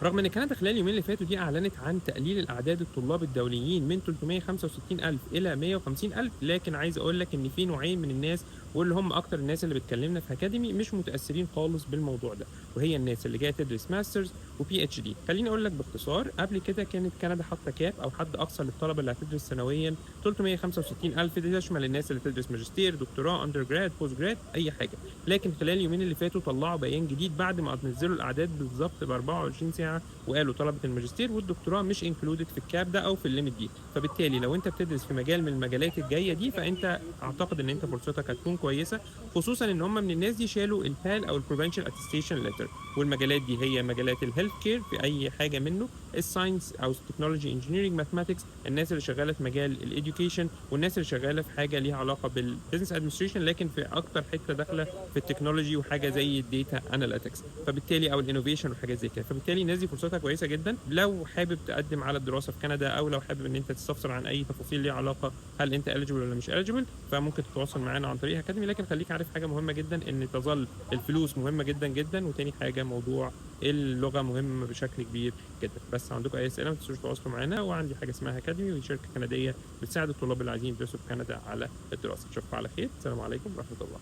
رغم ان كندا خلال اليومين اللي فاتوا دي اعلنت عن تقليل الاعداد الطلاب الدوليين من 365 الف الى 150 الف، لكن عايز اقول لك ان في نوعين من الناس، واللي هم اكتر الناس اللي بتكلمنا في اكاديمي، مش متاثرين خالص بالموضوع ده، وهي الناس اللي جاية تدرس masters و PhD. خليني اقول لك باختصار، قبل كده كانت كندا حاطه cap او حد اقصى للطلبة اللي هتدرس سنويا 365 الف، دي تشمل الناس اللي تدرس ماجستير، دكتوراه، undergrad، postgrad، اي حاجه. لكن خلال اليومين اللي فاتوا طلعوا بيان جديد بعد ما نزلوا الاعداد بالظبط ب 24 ساعه، وقالوا طلبه الماجستير والدكتوراه مش included في ال cap ده او في ال limit دي. فبالتالي لو انت بتدرس في مجال من المجالات الجاية دي، فانت اعتقد ان انت فرصتك هتكون كويسه، خصوصا ان هم من الناس دي شالوا ال PAL او ال provincial attestation letter. والمجالات دي هي مجالات ال healthcare في اي حاجة منه، ال science او technology، engineering، mathematics، الناس اللي شغالة في مجال ال education، والناس اللي شغالة في حاجة ليها علاقة بال business administration، لكن في اكتر حتة داخله في ال technology وحاجه زي ال data analytics، فبالتالي او ال innovation وحاجات زي كده. فبالتالي الناس دي فرصتها كويسة جدا. لو حابب تقدم على الدراسة في كندا، او لو حابب ان انت تستفسر عن اي تفاصيل ليها علاقة هل انت eligible ولا مش eligible، فممكن تتواصل معانا عن طريق اكاديمي. لكن خليك عارف حاجة مهمة جدا، ان تظل الفلوس مهمة جدا جدا، وتاني حاجة موضوع اللغة مهم بشكل كبير جدا. بس عندكم اي اسئلة ما تنسوش تتواصلوا معانا. وعندي حاجة اسمها اكاديمي، وهي شركة كنديه بتساعد الطلاب اللي عايزين يدرسوا في كندا على الدراسه. اشوفكم على خير، السلام عليكم ورحمة الله.